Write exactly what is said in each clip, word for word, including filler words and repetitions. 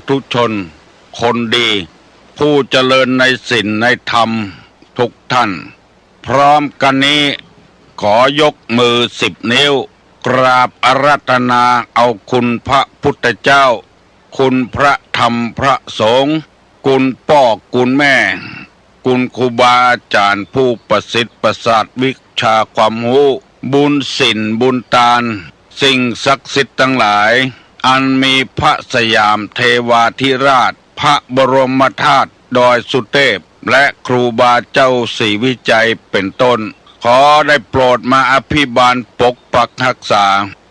ธุชนคนดี ผู้เจริญในศีลในธรรมทุกท่าน พร้อมกันนี้ ขอยกมือสิบนิ้ว กราบอาราธนาเอาคุณพระพุทธเจ้า คุณพระธรรมพระสงฆ์ คุณป้อคุณแม่ คุณครูบาอาจ๋ารย์ผู้ประสิทธิ์ประสาทวิชาความฮู้ บุญศีลบุญตาน สิ่งศักดิ์สิทธิ์ตังหลาย อันมีพระสยามเทวาธิราช พระบรมธาตุดอยสุเทพ และครูบาเจ้าศรีวิชัยเป็นต้น ขอได้โปรดมาอภิบาลปกปักรักษา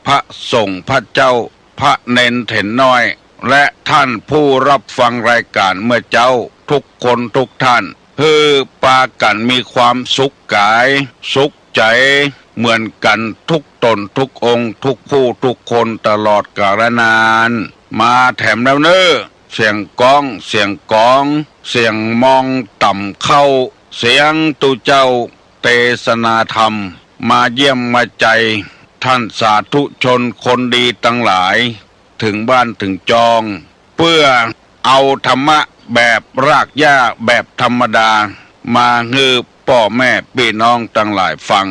พระสงฆ์พระเจ้า พระเณรเถรน้อย และท่านผู้รับฟังรายการเมื่อเจ๊าทุกคนทุกท่าน หื้อปากั๋นมีความสุขก๋าย สุขใจ๋ เหมือนกั๋นทุกต๋นทุกองค์ ทุกผู้ทุกคนตลอดกาลนาน มาแถมแล้วเน่อ เสียงก้อง เสียงก๋อง เสียงมองต่ำเข้า เสียงตุ๊เจ้าเตสนาธรรม มาเยี่ยมมาใจ ท่านสาธุชนคนดีตังหลาย เถิงบ้านเถิงจอง เปื้อเอาธรรมะแบบรากหญ้าแบบธรรมดา มาหื้อป้อแม่ปี้น้องตังหลายฟัง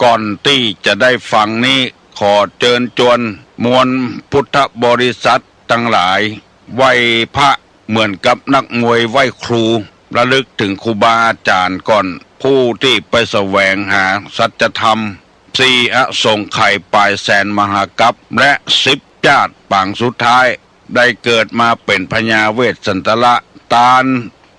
ก่อนตี้จะได้ฟังนี้ ขอเจิญจวนมวลพุทธบริษัทตังหลาย ไหว้พระเหมือนกับนักมวยไหว้ครู ระลึกเถิงครูบาอาจ๋ารย์ก่อน ผู้ตี้ไปแสวงหาสัจธรรม สี่อสงไขยป๋ายแสนมหากัป และสิบจ๊าดปางสุดท้าย ได้เกิดมาเป๋นพญาเวสสันตละ ตาน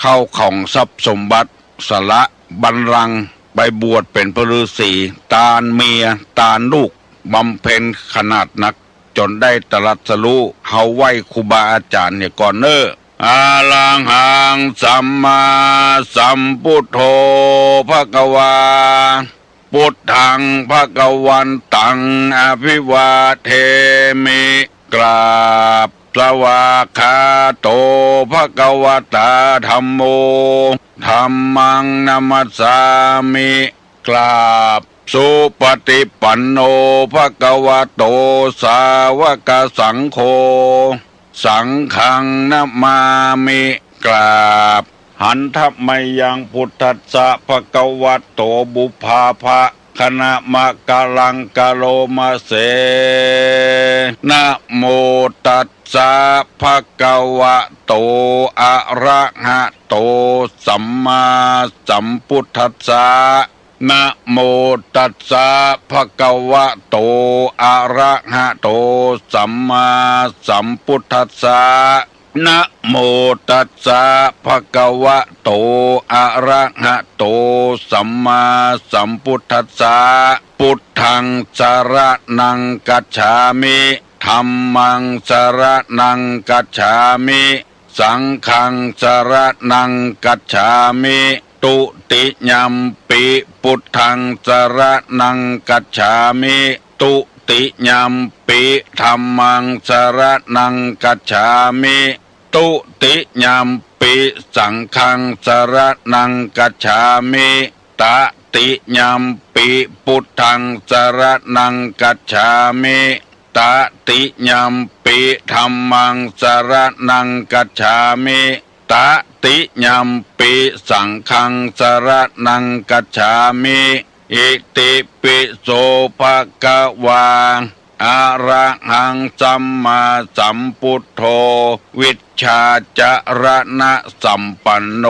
เข้าของทรัพย์สมบัติ สละบัลลังก์ ไปบวชเป๋นพระฤๅษี ตานเมีย ตานลูก บำเพ็ญขนาดนัก จ๋นได้ตรัสรู้ เฮาไหว้ครูบาอาจ๋ารย์เหียก่อนเน่อ อะระหังสัมมาสัมพุทโธ ภะคะวา พุทธัง ภะคะวันตัง อะภิวาเทมิ กราบ สวากขาโต ภะคะวะตา ธัมโม ธัมมัง นะมัสสามิ กราบ สุปฏิปันโน ภะคะวะโต สาวกสังโฆ สังฆัง นะมามิ กราบ หันทะมะยัง พุทธัสสะ ภะคะวะโต ปุพพาภะคะนะมะกะลัง กะโรมะเส นะโมตัสสะ ภะคะวะโต อะระหะโต สัมมาสัมพุทธัสสะ นะโมตัสสะ ภะคะวะโต อะระหะโต สัมมาสัมพุทธัสสะ นะโมตัสสะ ภะคะวะโต อะระหะโต สัมมาสัมพุทธัสสะ พุทธัง สรณัง กัจฉามิ ธัมมัง สรณัง กัจฉามิ สังฆัง สรณัง กัจฉามิ ตุติยัมปิ พุทธัง สรณัง กัจฉามิ ตุติยัมปิ ธัมมัง สรณัง กัจฉามิ ตุติยัมปิ สังฆัง สรณัง กัจฉามิ ตติยัมปิ พุทธัง สรณัง กัจฉามิ ตติยัมปิ ธัมมัง สรณัง กัจฉามิ ตติยัมปิ สังฆัง สรณัง กัจฉามิ อิติปิโส ภะคะวา อะระหัง สัมมาสัมพุทโธ วิชชาจรณะสัมปันโน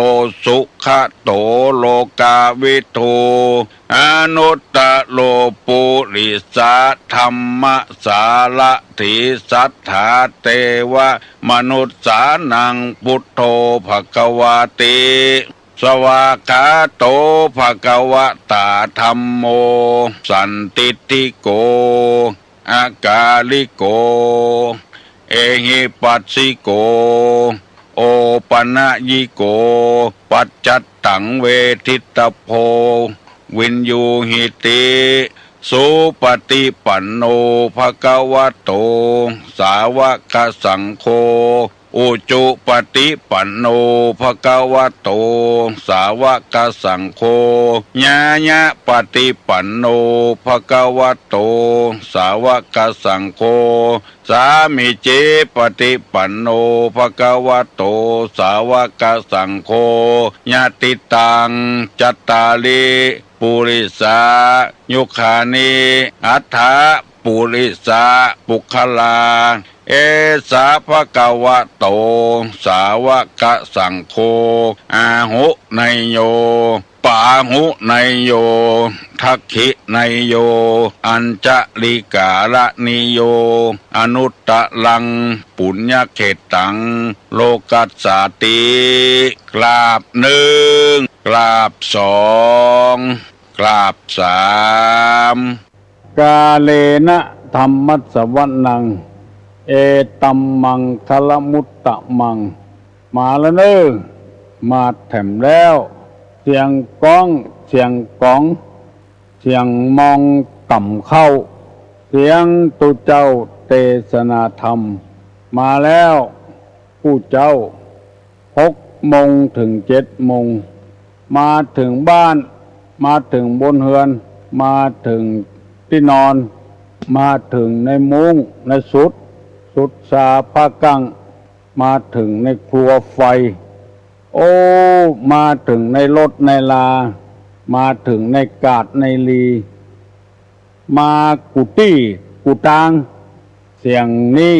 สุขะโต โลกาวิทู อนุตตะโร ปุริสะธัมมะสารถี สัตถาเตวะมนุสสานัง พุทโธ ภะคะวาติ สวากขาโต ภะคะวะตา ธัมโม สันทิฏฐิโก อะกาลิโก เอหิปัสสิโก โอปะนะยิโก ปัจจัตตัง เวทิตตะโพ วินยูหิติ สุปฏิปันโน ภะคะวะโต สาวกสังโฆ อุจุปะติปันโน ภะคะวะโต สาวะกะสังโฆ ญาญะปะติปันโน ภะคะวะโต สาวะกะสังโฆ สามีจิปะติปันโน ภะคะวะโต สาวะกะสังโฆ ยะติตัง จัตตาริ ปุริสา ยุคานิ อัฏฐะ ปุริสะ ปุคคลา เอสะ ภะคะวะโต สาวะกะสังโฆ อาหุเนยโย ปาหุเนยโย ทักขิเนยโย อัญชะลิกาละนิโย อนุตตะรัง ปุญญะเขตตัง โลกัสสาติ กราบนึ่ง กราบสอง กราบสาม กาเลนะธัมมัสสวนัง เอตัมมังคะละมุตตะมัง มาแล้วเน่อ มาแถมแล้ว เสียงก้อง เสียงก๋อง เสียงมองต่ำเข้า เสียงตุ๊เจ้าเตสนาธรรม มาแล้ว ผู้เจ้า หกโมงเถิงเจ็ดโมง มาเถิงบ้าน มาเถิงบนเฮือน มาเถิงตี้นอน มาเถิงในมุ้ง ในสุด สุดซาผ้ากั้ง มาเถิงในครัวไฟ โอ้ มาเถิงในรถในลา มาเถิงในกาดในลี มากู้ตี้กู้ตาง เสียงนี้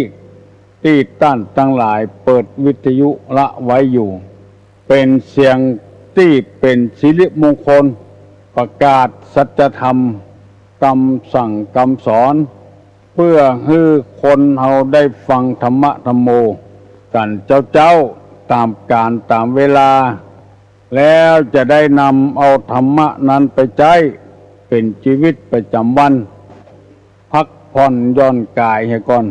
ตี้ต้านตังหลายเปิดวิทยุละไว้อยู่ เป๋นเสียงตี้เป๋นสิริมงคล ประกาศสัจธรรม กำสั่งกำสอน เปื้อหื้อคนเฮาได้ฟังธรรมะธัมโมกั๋นเจ๊าๆ ต๋ามกาลต๋ามเวลา แล้วจะได้นำเอาธรรมะนั้นไปใจ๊เป๋นจีวิตประจ๋ำวัน พักผ่อนหย่อนก๋ายเหียก่อน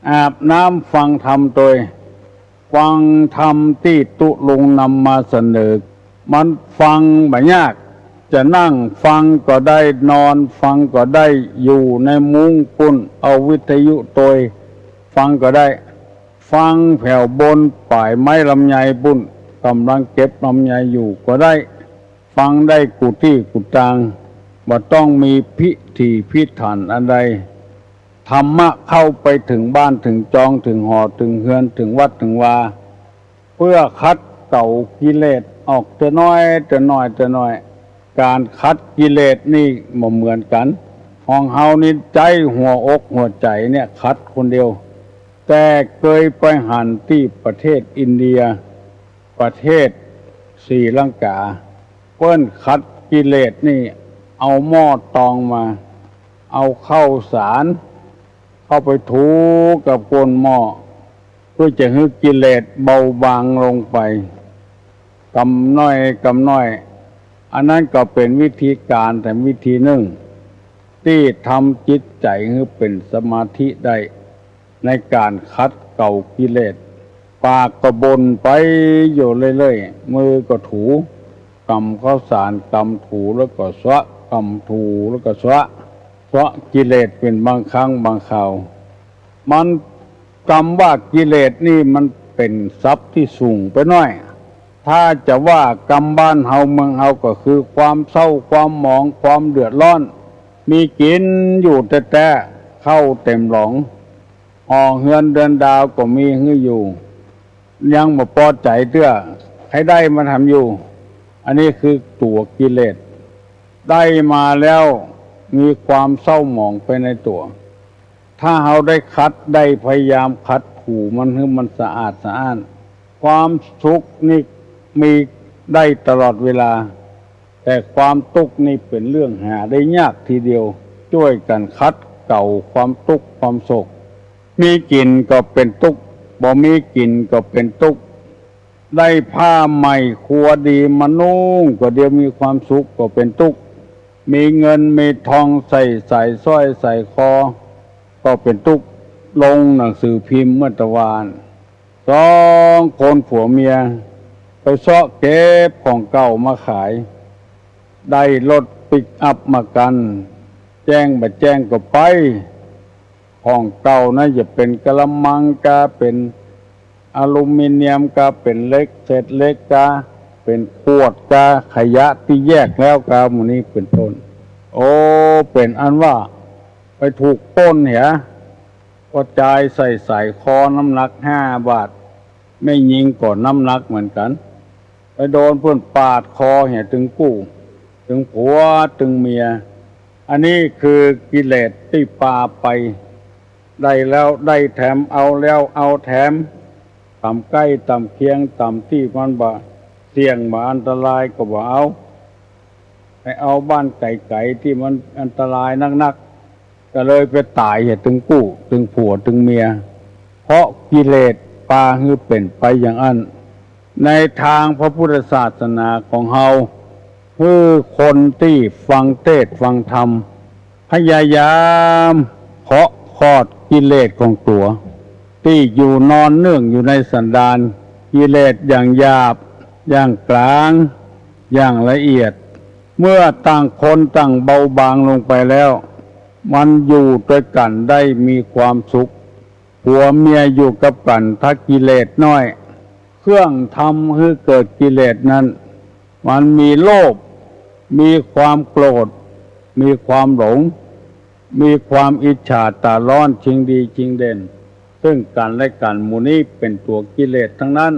อาบน้ำฟังธรรมโตย ฟังธรรมตี้ตุ๊ลุงนำมาเสนอ มันฟังบ่ยาก จะนั่งฟังก็ได้ นอนฟังก็ได้ อยู่ในมุ้งปุ้น เอาวิทยุโตย ฟังก็ได้ ฟังแผวบนป๋ายไม้ลำไยปุ้น ก่ำลังเก็บลำไยอยู่ก็ได้ ฟังได้กู้ตี้กู้ตาง บ่ต้องมีพิถีพิถันอันใด ธรรมะเข้าไปเถิงบ้านเถิงจอง เถิงหอเถิงเฮือน เถิงวัดเถิงวา เปื้อขัดเกลากิเลสออกเตื้อน้อย เตื้อน้อย เตื้อน้อย ก๋านขัดกิเลสนี่บ่เหมือนกั๋น ของเฮานี่ใจ๊หัวอกหัวใจ๋เนี่ยขัดคนเดียว แต่เกยไปหันตี้ประเทศอินเดีย ประเทศศรีลังกา เปิ้นขัดกิเลสนี่ เอาหม้อตองมา เอาข้าวสารเข้าไปถูกับก้นหม้อ เปื้อจะหื้อกิเลสเบาบางลงไป กำน้อยกำน้อย อันนั้นก็เป๋นวิธีก๋านแถมวิธีนึ่ง ตี้ทำจิตใจ๋หื้อเป๋นสมาธิได้ ในก๋านขัดเกลากิเลส ปากก็บ่นไปอยู่เรื่อยๆ มือก็ถู กำข้าวสาร กำถูแล้วก็เซาะ กำถูแล้วก็เซาะ เซาะกิเลสเป๋นบางครั้งบางคราว มัน กำว่ากิเลสนี่มันเป๋นศัพท์ตี้สูงไปหน้อย ถ้าจะว่ากำบ้านเฮาเมืองเฮาก็คือความเศร้า ความหมอง ความเดือดร้อน มีกิ๋นอยู่แต๊ๆ ข้าวเต็มหลอง หอเฮือนเดือนดาวก็มีหื้ออยู่ ยังบ่ปอใจ๋เตื้อ ใค่ได้มาทำอยู่ อันนี้คือตั๋วกิเลส ได้มาแล้วมีความเศร้าหมองไปในตั๋ว ถ้าเฮาได้ขัด ได้พยายามขัดถูมันหื้อมันสะอาดสะอ้าน ความสุขนี่มีได้ตลอดเวลา แต่ความตุ๊กข์นี่เป๋นเรื่องหาได้ยากทีเดียว จ้วยกั๋นขัดเกลาความตุ๊กข์ความโศก มีกิ๋นก็เป๋นตุ๊กข์ บ่มีกิ๋นก็เป๋นตุ๊กข์ ได้ผ้าใหม่ครัวดีมานุ่งก็เดี๋ยวมีความสุขก็เป๋นตุ๊กข์ มีเงินมีทองใส่สายสร้อยสายคอก็เป๋นตุ๊กข์ ลงหนังสือพิมพ์เมื่อตะวาน สองคนผัวเมียไปเซาะเก็บของเก่ามาขาย ได้รถปิกอัพมากั๋น แจ้งบ่แจ้งก็ไป ของเก่านะ จะเป๋นกะละมังกา เป๋น อลูมิเนียมกาเป๋นเหล็ก เศษเหล็กกาเป๋นขวดกา ขยะตี้แยกแล้วกา หมู่นี้เป๋นต้น โอ้ เป๋นอันว่าไปถูกปล้นเหีย ก็จายใส่สร้อยคอน้ำหนักห้าบาท แม่ญิงก็น้ำหนักเหมือนกั๋น ไปโดนเปิ้นปาดคอเหีย ตึงกู้ ตึงผัวตึงเมีย อันนี้คือกิเลสตี้ปาไป ได้แล้วได้แถม เอาแล้วเอาแถม ต่ำใก้ต่ำเคียง ต่ำตี้มันบ่เสี่ยงบ่อันตรายก็บ่เอา ไปเอาบ้านไก๋ๆ ตี้มันอันตรายนักๆ ก็เลยไปต๋ายเหีย ตึงกู้ ตึงผัวตึงเมีย เพราะกิเลสปาหื้อเป๋นไปอย่างอั้น ในตางพระพุทธศาสนาของเฮา หื้อคนตี้ฟังเทศน์ฟังธรรม พยายามเคาะคอดกิเลสของตั๋ว ตี้อยู่นอนเนื่องอยู่ในสันดาน กิเลสอย่างหยาบ อย่างกลาง อย่างละเอียด เมื่อต่างคนต่างเบาบางลงไปแล้ว มันอยู่ตวยกั๋นได้มีความสุข ผัวเมียอยู่กับกั๋น ถ้ากิเลสน้อย เครื่องทำหื้อเกิดกิเลสนั้น มันมีโลภ มีความโกรธ มีความหลง มีความอิจฉาต๋าร้อน ชิงดีชิงเด่น ซึ่งกั๋นและกั๋น หมู่นี้เป๋นตั๋วกิเลสตังนั้น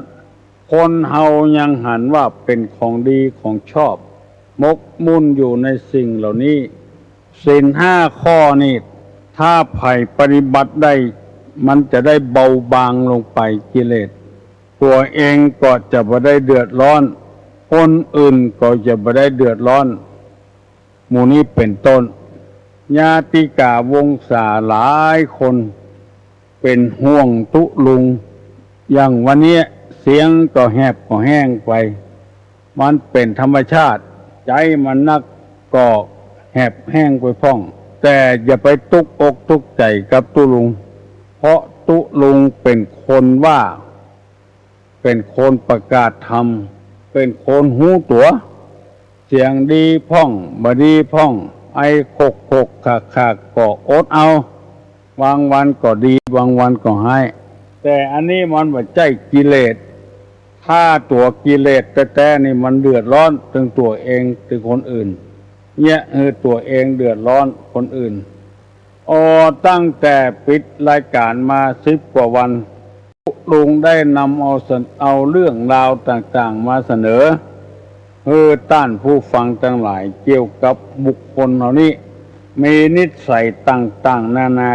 คนเฮายังหันว่าเป๋นของดีของชอบ หมกมุ่นอยู่ในสิ่งเหล่านี้ ศีลห้าข้อนี้ ถ้าใผปฏิบัติได้ มันจะได้เบาบางลงไปกิเลส ตั๋วเองก็จะบ่ได้เดือดร้อน คนอื่นก็จะบ่ได้เดือดร้อน หมู่นี้เป๋นต้น ญาติกาวงศาหลายคนเป๋นห่วงตุ๊ลุง อย่างวันนี้เสียงก็แหบก็แห้งไป มันเป๋นธรรมชาติ ใจ๋มันนักก็แหบแห้งไปพ่อง แต่อย่าไปตุ๊กอกตุ๊กใจ๋กับตุ๊ลุง เพราะตุ๊ลุงเป๋นคนว่า เป๋นคนประกาศธรรม เป๋นคนฮู้ตั๋ว เสียงดีพ่อง บ่ดีพ่อง ไอขกๆ ขากๆ ก็อดเอา บางวันก็ดี บางวันก็ฮ้าย แต่อันนี้มันบ่ใจ้กิเลส ถ้าตั๋วกิเลสแต๊ๆ นี่มันเดือดร้อนตึงตั๋วเองตึงคนอื่น เนี่ย เออ ตั๋วเองเดือดร้อนคนอื่น อ้อ ตั้งแต่ปิดรายก๋านมาสิบกว่าวัน ลุงได้นำเอาเสน- เอาเรื่องราวต่างๆ มาเสนอ หื้อต้านผู้ฟังตังหลาย เกี่ยวกับบุคคลเหล่านี้ มีนิสัยต่างๆ นานา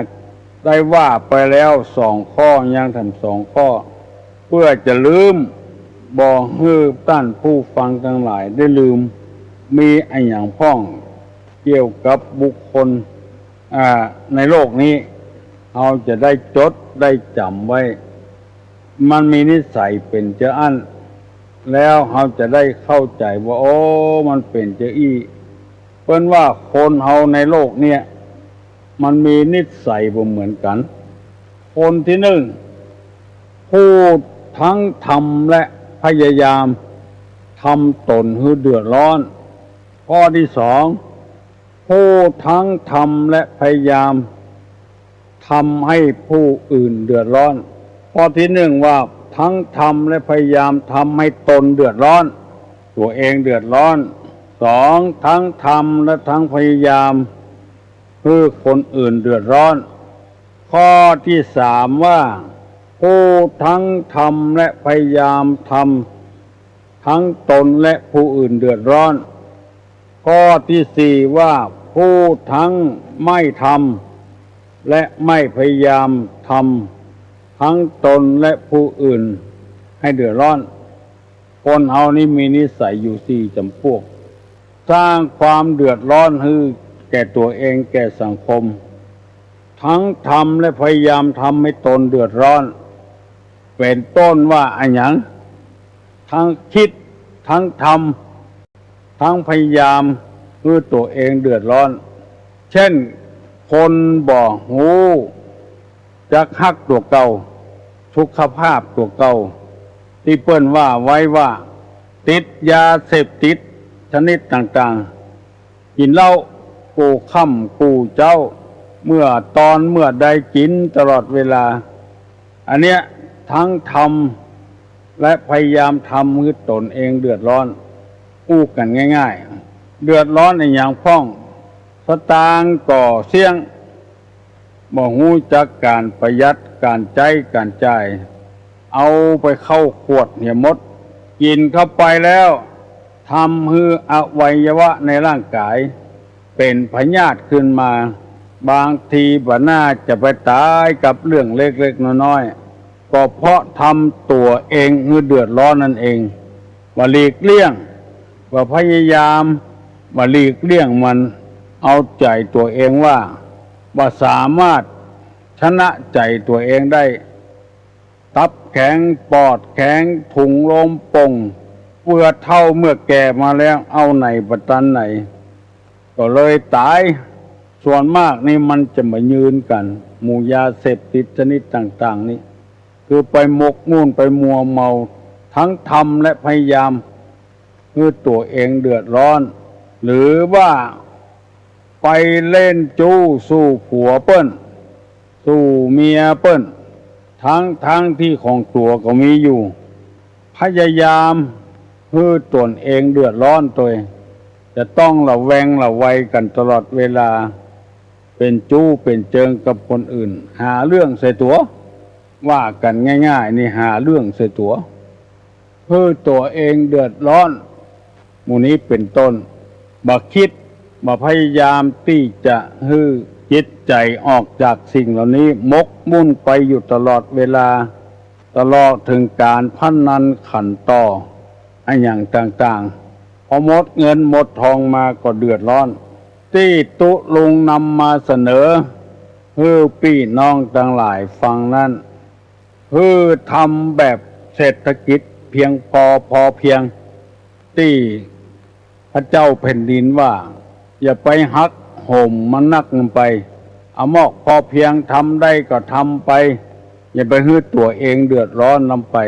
ได้ว่าไปแล้วสองข้อ ยังแถมสองข้อ เปื้อจะลืม บ่หื้อต้านผู้ฟังตังหลายได้ลืม มีอะหยังพ่อง เกี่ยวกับบุคคล อ่า ในโลกนี้ เฮาจะได้จดได้จ๋ำไว้ มันมีนิสัยเป๋นจาอั้น แล้วเฮาจะได้เข้าใจ๋ว่า โอ้ มันเป๋นจาอี้ เปิ้นว่าคนเฮาในโลกเนี่ย มันมีนิสัยบ่เหมือนกั๋น คนตี้นึ่ง พูดทั้งทำและพยายามทำตนหื้อเดือดร้อน ข้อตี้สอง พูดทั้งทำและพยายามทำให้ผู้อื่นเดือดร้อน ข้อตี้นึ่งว่าทั้งทำและพยายามทำให้ตนเดือดร้อน ตั๋วเองเดือดร้อน สอง ทั้งทำและทั้งพยายามหื้อคนอื่นเดือดร้อน ข้อตี้สามว่า พูดทั้งทำและพยายามทำ ทั้งตนและผู้อื่นเดือดร้อน ข้อตี้สี่ว่า พูดทั้งไม่ทำและไม่พยายามทำทั้งตนและผู้อื่นให้เดือดร้อน คนเฮานี้มีนิสัยอยู่สี่จ๋ำปวก สร้างความเดือดร้อนหื้อแก่ตั๋วเองแก่สังคม ทั้งทำและพยายามทำให้ตนเดือดร้อน เป๋นต้นว่าอะหยัง ทั้งกึ๊ด ทั้งทำ ทั้งพยายามหื้อตั๋วเองเดือดร้อน เจ้น คนบ่ฮู้จักฮักตั๋วเก่า สุขภาพตั๋วเก่า ตี้เปิ้นว่าไว้ว่า ติดยาเสพติดชนิดต่างๆ กิ๋นเหล้ากู้ค่ำกู้เจ๊า เมื่อตอนเมื่อใดกิ๋นตลอดเวลา อันเนี้ย ท ตึงทำและพยายามทำหื้อตนเองเดือดร้อน อู้กั๋นง่ายๆ เดือดร้อนอะหยังพ่อง สตางค์ก็เสี้ยง บ่ฮู้จักก๋านประหยัด ก๋านใจ๊ก๋านจ่าย เอาไปเข้าขวดเหียหมด กิ๋นเข้าไปแล้ว ทำหื้ออวัยวะในร่างก๋าย เป๋นพยาธิขึ้นมา บางทีบ่น่าจะไปต๋ายกับเรื่องเล็กๆ น้อยๆ ก็เพราะทำตั๋วเองหื้อเดือดร้อนนั่นเอง บ่หลีกเลี่ยง บ่พยายาม บ่หลีกเลี่ยงมัน เอาใจ๋ตั๋วเองว่า บ่สามารถชนะใจ๋ตั๋วเองได้ ตับแข็ง ปอดแข็ง ถุงลมป่ง เปื้อเฒ่าเมื่อแก่มาแล้ว เอาไหนบ่ตันไหน ก็เลยต๋าย ส่วนมากนี่มันจะบ่ยืนกั๋น หมู่ยาเสพติดชนิดต่างๆ นี่ คือไปหมกมุ่น ไปมัวเมา ตึงทำและพยายาม หื้อตั๋วเองเดือดร้อน หรือว่าไปเล่นจู๊สู่ผัวเปิ้น สู่เมียเปิ้น ตึงๆ ตี้ของตั๋วก็มีอยู่ พยายามหื้อตนเองเดือดร้อนตวย จะต้องระแวงระวัยกั๋นตลอดเวลา เป๋นจู๊เป๋นเจิงกับคนอื่น หาเรื่องใส่ตั๋ว ว่ากั๋นง่ายๆ นี่หาเรื่องใส่ตั๋ว หื้อตั๋วเองเดือดร้อน หมู่นี้เป๋นต้น บ่คิด บ่พยายามตี้จะหื้อจิตใจ๋ออกจากสิ่งเหล่านี้ หมกมุ่นไปอยู่ตลอดเวลา ตลอดเถิงก๋านพนันขันต่อ อะหยังต่างๆ พอหมดเงินหมดทองมาก็เดือดร้อน ตี้ตุ๊ลุงนำมาเสนอ หื้อปี้น้องตังหลายฟังนั้น หื้อทำแบบเศรษฐกิจเพียงพอ พอเพียง ตี้พระเจ้าแผ่นดินว่า อย่าไปหักโหมมันนักเกินไป เอามอกพอเพียง ทำได้ก็ทำไป อย่าไปหื้อตั๋วเองเดือดร้อนนำไป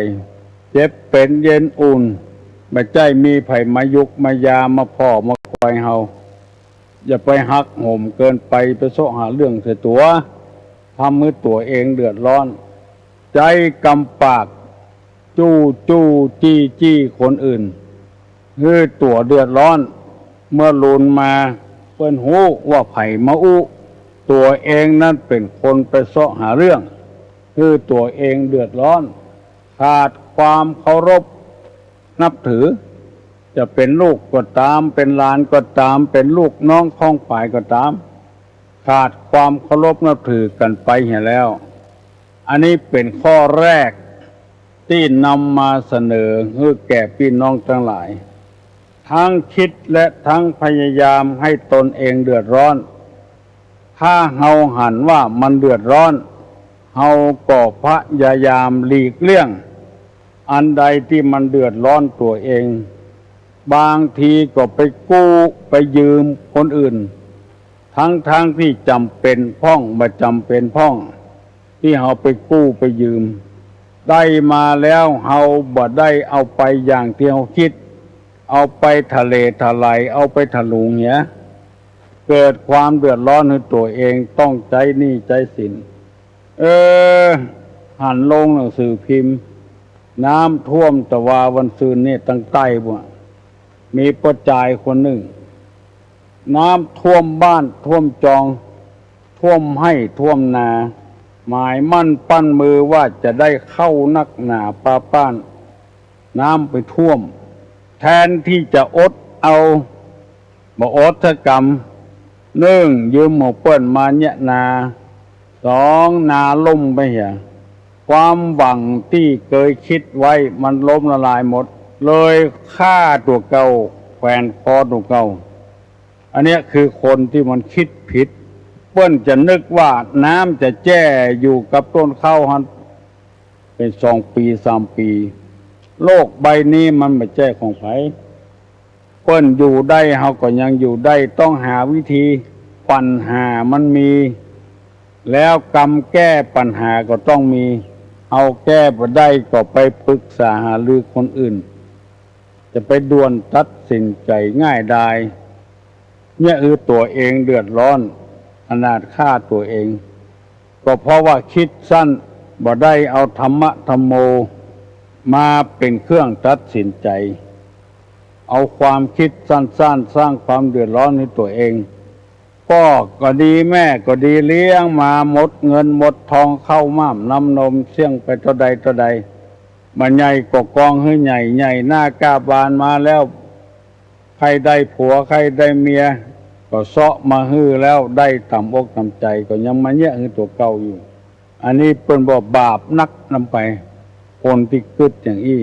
เจ็บเป๋นเย็นอุ่น บ่ใจ้มีใผมายุกมายามมาผ่อมาคอยเฮา อย่าไปหักโหมเกินไป ไปเซาะหาเรื่องใส่ตั๋ว ทำหื้อตั๋วเองเดือดร้อน ใจ๊กำปาก จู้จู้จี้จี้คนอื่น หื้อตั๋วเดือดร้อน เมื่อลูนมา เปิ้นฮู้ว่าใผมาอู้ ตั๋วเองนั้นเป๋นคนไปเซาะหาเรื่อง หื้อตั๋วเองเดือดร้อน ขาดความเคารพนับถือ จะเป๋นลูกก็ต๋าม เป๋นหลานก็ต๋าม เป๋นลูกน้องข้องป๋ายก็ต๋าม ขาดความเคารพนับถือกั๋นไปเหียแล้ว อันนี้เป๋นข้อแรกตี้นำมาเสนอหื้อแก่ปี้น้องตังหลาย ตึงคิดและตึงพยายามหื้อตนเองเดือดร้อน ถ้าเฮาหันว่ามันเดือดร้อน เฮาก็พยายามหลีกเลี่ยง อันใดตี้มันเดือดร้อนตั๋วเอง บางทีก็ไปกู้ไปยืมคนอื่น ตึงๆ ตี้จ๋ำเป๋นพ่อง บ่จ๋ำเป๋นพ่อง ตี้เฮาไปกู้ไปยืม ได้มาแล้วเฮาบ่ได้เอาไปอย่างตี้เฮาคิด เอาไปทะเลทลาย เอาไปถลุงเหีย เกิดความเดือดร้อนหื้อตั๋วเอง ต้องใจ๊หนี้ใจ๊สิน เออ หันลงหนังสือพิมพ์ น้ำท่วมตะวาวันซืนนี่ตังใต้บั้ว มีป้อจายคนนึ่ง น้ำท่วมบ้านท่วมจอง ท่วมไฮ่ท่วมนา หมายมั่นปั้นมือว่าจะได้ข้าวนักหนาปาป้าน น้ำไปท่วม แทนตี้จะอดเอา บ่อดสักกำ นึ่ง ยืมของเปิ้นมาเยียะนา สอง นาล่มไปเหีย ความหวังตี้เกยคิดไว้มันล้มละลายหมด เลยฆ่าตั๋วเก่า แขวนคอตั๋วเก่า อันเนี้ยคือคนตี้มันคิดผิด เปิ้นจะนึกว่าน้ำจะแจ้อยู่กับต้นข้าวหั้น เป๋นสองปี๋สามปี๋ โลกใบนี้มันบ่ใจ้ของใผ เปิ้นอยู่ได้ เฮาก็ยังอยู่ได้ ต้องหาวิธี ปัญหามันมี แล้วกำแก้ปัญหาก็ต้องมี เฮาแก้บ่ได้ก็ไปปรึกษาหารือคนอื่น จะไปด่วนตัดสินใจ๋ง่ายดาย เยียะหื้อตั๋วเองเดือดร้อน อนาถฆ่าตั๋วเอง ก็เพราะว่าคิดสั้น บ่ได้เอาธรรมะธัมโมมาเป๋นเครื่องตัดสินใจ๋ เอาความกึ๊ดสั้นๆ สร้างความเดือดร้อนหื้อตั๋วเอง ป้อก็ดีแม่ก็ดี เลี้ยงมาหมดเงินหมดทอง ข้าวหม้ามน้ำนม เสี้ยงไปเต้าใดเต้าใด บ่าใหญ่ก็กองหื้อใหญ่ ใหญ่หน้าก้าบานมาแล้ว ใค่ได้ผัวใค่ได้เมีย ก็เซาะมาหื้อแล้ว ได้ต๋ามอกต๋ามใจ๋ ก็ยังมาเยียะหื้อตั๋วเก่าอยู่ อันนี้เปิ้นว่าบาปนักนำไป คนตี้กึ๊ดอย่างอี้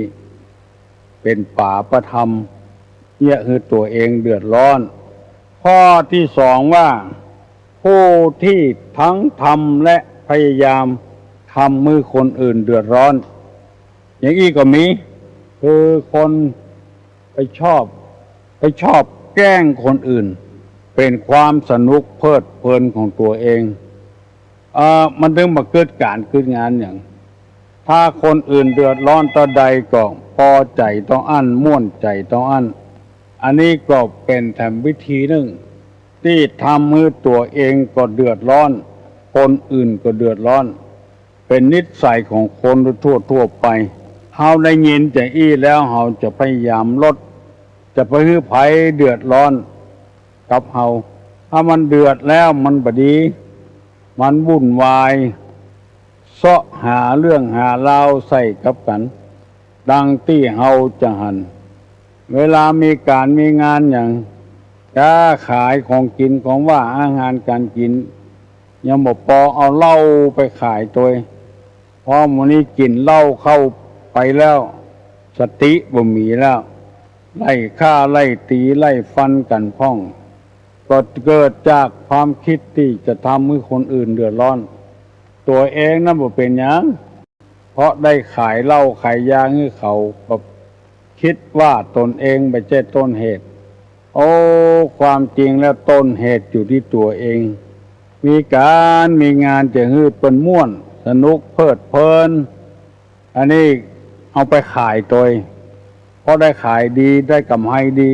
เป๋นปาปธรรม เยียะหื้อตั๋วเองเดือดร้อน ข้อตี้สองว่า ผู้ตี้ทั้งทำและพยายามทำหื้อคนอื่นเดือดร้อน อย่างอี้ก็มี คือคนไปชอบ ไปชอบแกล้งคนอื่น เป๋นความสนุกเพลิดเพลินของตั๋วเอง เอ่อ มันตึงบ่เกิดก๋านเกิดงานหยัง ถ้าคนอื่นเดือดร้อนเต้าใดก็ปอใจ๋เต้าอั้น ม่วนใจ๋เต้าอั้น อันนี้ก็เป๋นแถมวิธีนึ่ง ตี้ทำหื้อตั๋วเองก็เดือดร้อน คนอื่นก็เดือดร้อน เป๋นนิสัยของคนทั่วๆ ไป เฮาได้ยินจะอี้แล้ว เฮาจะพยายามลด จะไปหื้อใผเดือดร้อนกับเฮา ถ้ามันเดือดแล้วมันบ่ดี มันวุ่นวาย เซาะหาเรื่องหาราวใส่กับกั๋น ดังตี้เฮาจะหัน เวลามีก๋านมีงานหยัง ก๊าขายของกิ๋นของหว่านอาหารก๋านกิ๋น ยังบ่ปอเอาเหล้าไปขายตวย เพราะหมู่นี้กิ๋นเหล้าเข้าไปแล้ว สติบ่มีแล้ว ไล่ฆ่าไล่ตี๋ไล่ฟันกั๋นพ่อง ก็เกิดจากความกึ๊ดตี้จะทำหื้อคนอื่นเดือดร้อน ตั๋วเองนั้นบ่เป๋นหยัง เพราะได้ขายเหล้าขายยาหื้อเขา ก็กึ๊ดว่าตนเองบ่ใจ้ต้นเหตุ โอ้ ความจริงแล้วต้นเหตุอยู่ตี้ตั๋วเอง มีก๋านมีงานจะหื้อเปิ้นม่วน สนุกเพลิดเพลิน อันนี้เอาไปขายตวย เพราะได้ขายดี ได้ก๋ำไรดี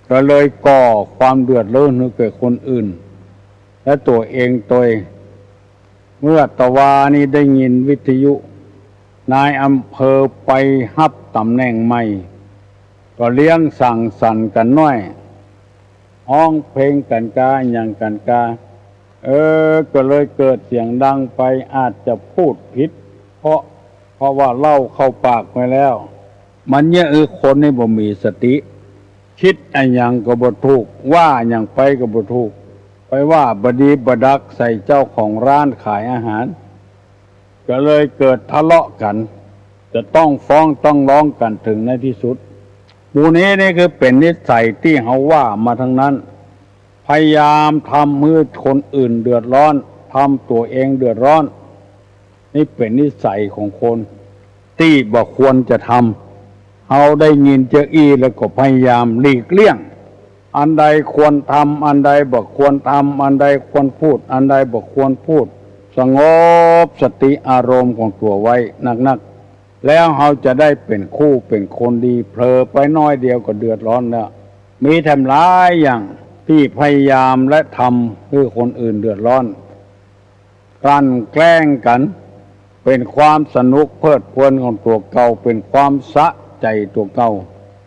ก็เลยก่อความเดือดร้อนหื้อแก่คนอื่น และตั๋วเองตวย เมื่อตะวานี้ได้ยินวิทยุ นายอำเภอไปฮับต๋ำแหน่งใหม่ ก็เลี้ยงสังสรรค์กั๋นน้อย ฮ้องเพลงกั๋นกา หยังกั๋นกา เออ ก็เลยเกิดเสียงดังไป อาจจะพูดผิด เพราะ เพราะว่าเหล้าเข้าปากไปแล้ว มันเยียะหื้อคนนี้บ่มีสติ กึ๊ดอะหยังก็บ่ถูก ว่าหยังไปก็บ่ถูก ไปว่าบ่ดีบ่ดักใส่เจ้าของร้านขายอาหาร ก็เลยเกิดทะเลาะกั๋น จะต้องฟ้องต้องร้องกั๋นเถิงในตี้สุด หมู่นี้นี่คือเป๋นนิสัยตี้เฮาว่ามาตังนั้น พยายามทำหื้อคนอื่นเดือดร้อน ทำตั๋วเองเดือดร้อน นี่เป๋นนิสัยของคนตี้บ่ควรจะทำ เฮาได้ยินจะอี้แล้วก็พยายามหลีกเลี่ยง อันใดควรทำ อันใดบ่ควรทำ อันใดควรพูด อันใดบ่ควรพูด สงบสติอารมณ์ของตั๋วไว้นักๆ แล้วเฮาจะได้เป๋นคู่เป๋นคนดี เผลอไปน้อยเดียวก็เดือดร้อนแล้ว มีแถมหลายอย่างตี้พยายามและทำหื้อคนอื่นเดือดร้อน กลั่นแกล้งกั๋น เป๋นความสนุกเพลิดเพลินของตั๋วเก่า เป๋นความสะใจ๋ตั๋วเก่า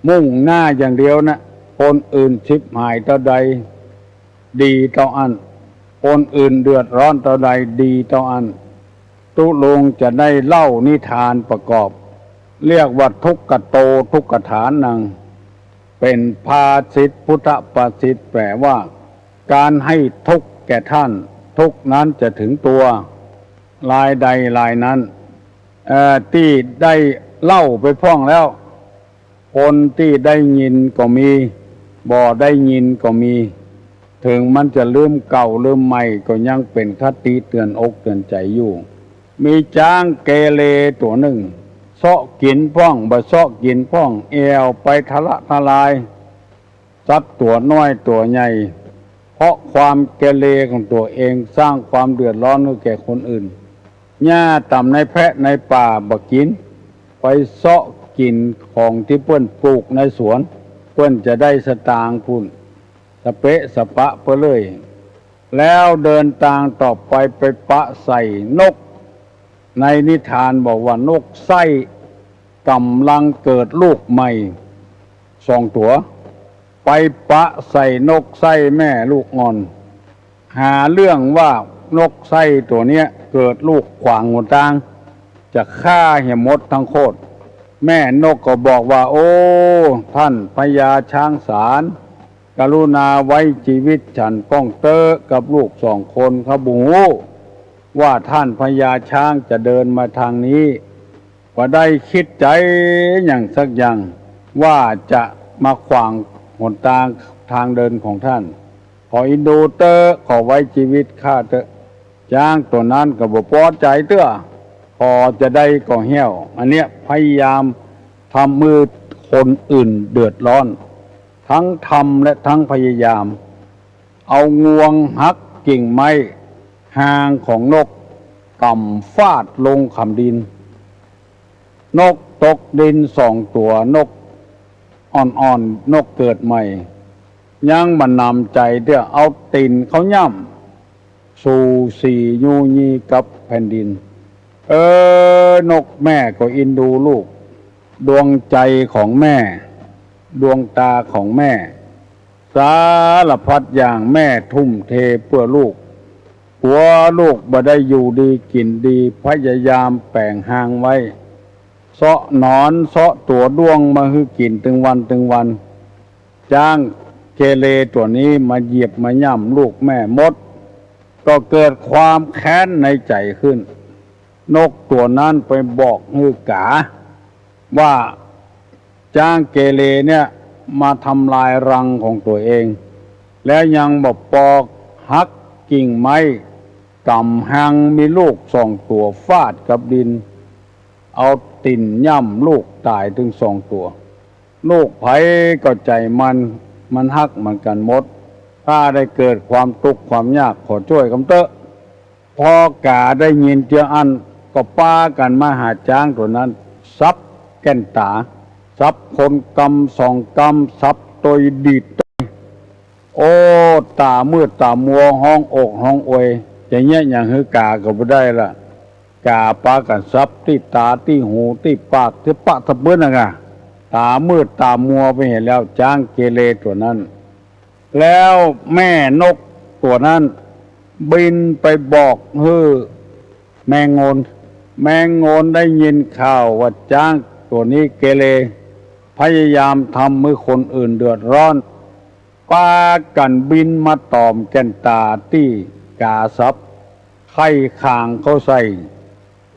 มุ่งหน้าอย่างเดียวนะ คนอื่นฉิบหายเต้าใด ดีเต้าอั้น คนอื่นเดือดร้อนเต้าใด ดีเต้าอั้น ตุ๊ลุงจะได้เล่านิทานประกอบ เรียกว่าทุกขโต ทุกขฐานัง เป๋นภาษิตพุทธภาษิต แปลว่า การให้ทุกข์แก่ท่าน ทุกข์นั้นจะถึงตัว รายใดรายนั้น เอ่อ ตี้ได้เล่าไปพ่องแล้ว คนตี้ได้ยินก็มี บ่ได้ยินก็มี เถิงมันจะลืมเก่าลืมใหม่ ก็ยังเป๋นคติเตือนอกเตือนใจ๋อยู่ มีจ๊างเกเรตั๋วนึ่ง เซาะกิ๋นพ่อง บ่เซาะกิ๋นพ่อง แอ่วไปทะละทะลาย ทรัพย์ตั๋วน้อยตั๋วใหญ่ เพราะความเกเรของตั๋วเองสร้างความเดือดร้อนหื้อแก่คนอื่น หญ้าต๋ามในแพะในป่าบ่กิ๋น ไปเซาะกิ๋นของตี้เปิ้นปลูกในสวน เปิ้นจะได้สตางค์พู้น สะเปะสะปะไปเลย แล้วเดินตางต่อไปไปปะใส่นก ในนิทานบอกว่านกไส้ก่ำลังเกิดลูกใหม่สองตั๋ว ไปปะใส่นกไส้แม่ลูกอ่อน หาเรื่องว่านกไส้ตั๋วเนี้ยเกิดลูกขวางหนตาง จะฆ่าเหียหมดทั้งโคตร แม่นกก็บอกว่า โอ้ ท่านพญาช้างสาร กรุณาไว้จีวิตฉันก้องเต๊อะ กับลูกสองคน ข้าบ่ฮู้ว่าท่านพญาช้างจะเดินมาทางนี้ บ่ได้กึ๊ดใจ๋หยังสักอย่าง ว่าจะมาขวางหนตาง ทางเดินของท่าน ขออินดูเต๊อะ ขอไว้จีวิตข้าเต๊อะ จ๊างตั๋วนั้นก็บ่ปอใจ๋เตื้อ พอจะได้ก็เหี่ยว อันเนี้ยพยายามทำหื้อคนอื่นเดือดร้อน ทั้งทำและทั้งพยายาม เอางวงหักกิ่งไม้ฮางของนก ก่ำฟาดลงขำดิน นกตกดินสองตั๋ว นกอ่อนๆ นกเกิดใหม่ ยังบ่หนำใจ๋เตื้อ เอาตี๋นเข้าย่ำ สูสียูยีกับแผ่นดิน เออ นกแม่ก็อินดูลูก ดวงใจ๋ของแม่ ดวงต๋าของแม่ สารพัดอย่างแม่ทุ่มเทเปื้อลูก กั๋วลูกบ่ได้อยู่ดีกิ๋นดี พยายามแป๋งฮางไว้ เซาะหนอนเซาะตั๋วด้วงมาหื้อกิ๋นตึงวันตึงวัน จ๊างเกเรตั๋วนี้มาเหยียบมาย่ำลูกแม่หมด ก็เกิดความแค้นในใจ๋ขึ้น นกตั๋วนั้นไปบอกหื้อกาว่า จ๊างเกเรเนี่ยมาทำลายรังของตั๋วเอง แล้วยังบ่ปอ หักกิ่งไม้ ก่ำฮางมีลูกสองตั๋วฟาดกับดิน เอาตี๋นย่ำลูกต๋ายตึงสองตั๋ว ลูกใผก็ใจ๋มัน มันฮักเหมือนกั๋นหมด ข้าได้เกิดความตุ๊กข์ความยาก ขอจ้วยกำเต๊อะ ปอกาได้ยินเตื้ออั้น ก็ปากั๋นมาหาจ๊างตั๋วนั้น สับแก่นต๋า สับคนกำสองกำ สับตวยดีดตวย โอ้ ต๋ามืดต๋ามัว ฮ้องโอกฮ้องอวย จะเยียะหยังหื้อกาก็บ่ได้ละ กาปากั๋นสับตี้ต๋าตี้หูตี้ปากตี้ปะตะปื้นน่ะก่ะ ต๋ามืดต๋ามัวไปเหียแล้ว จ๊างเกเรตั๋วนั้น แล้วแม่นกตั๋วนั้นบินไปบอกหื้อแมงโงน แมงโงนได้ยินข่าวว่าจ๊างตั๋วนี้เกเร พยายามทำหื้อคนอื่นเดือดร้อน ปากั๋นบินมาต๋อมแก่นต๋าตี้กาสับ ไข่ขางเข้าใส่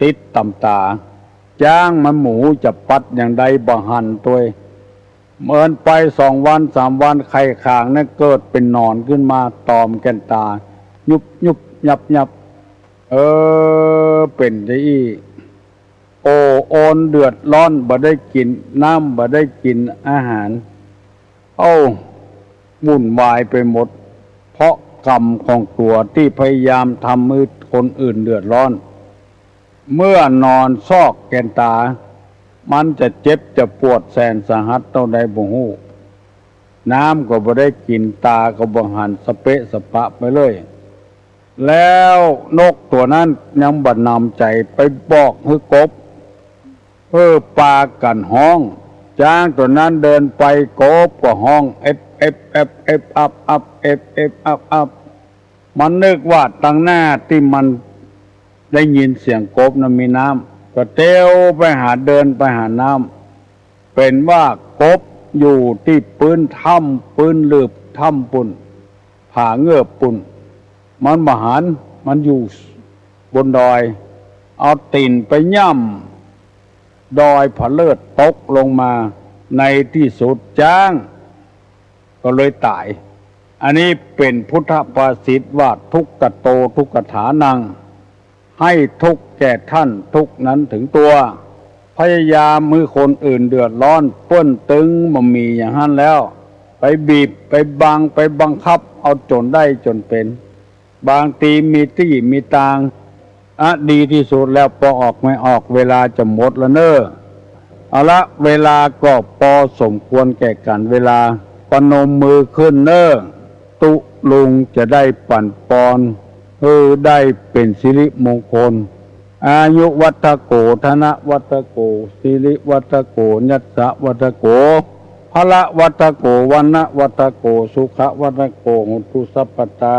ติดต๋ามต๋า จ๊างมันบ่ฮู้จะปัดอย่างใด บ่หันตวย เมินไปสองวันสามวัน ไข่ขางนั้นเกิดเป๋นหนอนขึ้นมาต๋อมแก่นต๋า ยุบยุบยับยับ เออ เป๋นจาอี้ โอโอนเดือดร้อน บ่ได้กิ๋นน้ำ บ่ได้กิ๋นอาหาร เอ้า วุ่นวายไปหมด เพราะกรรมของตั๋วตี้พยายามทำหื้อคนอื่นเดือดร้อน เมื่อนอนซอกแก่นต๋า มันจะเจ็บจะปวดแสนสาหัสเต้าใดบ่ฮู้ น้ำก็บ่ได้กิ๋น ต๋าก็บ่หัน สะเปะสะปะไปเลย แล้วนกตั๋วนั้นยังบ่หนำใจ๋ ไปบอกหื้อกบ เออ ปากั๋นฮ้อง จ๊างตั๋วนั้นเดินไป กบก็ฮ้อง เอ็บ เอ็บ แอบ เอ็บ อับ อับ เอ็บ เอ็บ อับ อับ มันนึกว่าตังหน้าตี้มันได้ยินเสียงกบนั้นมีน้ำ ก็เตียวไปหา เดินไปหาน้ำ เป๋นว่ากบอยู่ตี้ปื๊นถ้ำ ปื๊นลืบถ้ำปู้น ผาเงือบปู้น มันบ่หัน มันอยู่บนดอย เอาตี๋นไปย่ำดอยผะเลิด ตกลงมา ในตี้สุดจ๊างก็เลยต๋าย อันนี้เป๋นพุทธภาษิตว่า ทุกขโต ทุกขถานัง ให้ทุกข์แก่ท่าน ทุกข์นั้นถึงตัว พยายามหื้อคนอื่นเดือดร้อน เปิ้นตึงบ่มีอย่างหั้นแล้ว ไปบีบ ไปบัง ไปบังคับ เอาจ๋นได้จ๋นเป๋น บางทีมีตี้มีตาง อะ ดีตี้สุดแล้ว ปอออกไม่ออก เวลาจะหมดแล้วเน่อ เอาละ เวลาก็ปอสมควรแก่กั๋นเวลา ประนมมือขึ้นเน่อ ตุ๊ลุงจะได้ปั๋นปอน หื้อได้เป๋นสิริมงคล อายุวัฒโก ธนวัฒโก สิริวัฒโก ยศวัฒโก พละวัฒโก วรรณวัฒโก สุขวัฒโก โหตุสัพพะทา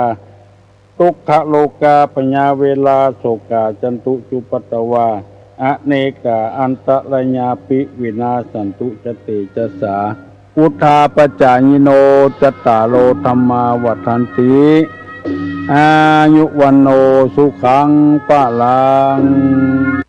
ทุกขโรกาพยาเวราโศกา จันตุจุปปาตวา อเนกาอันตรายาปิ วินาสสันตุชะเตชะสา พุทธาปจจายิโน จัตตาโรธัมมาวัฑฒันติ อายุวัณโณ สุขัง พะลัง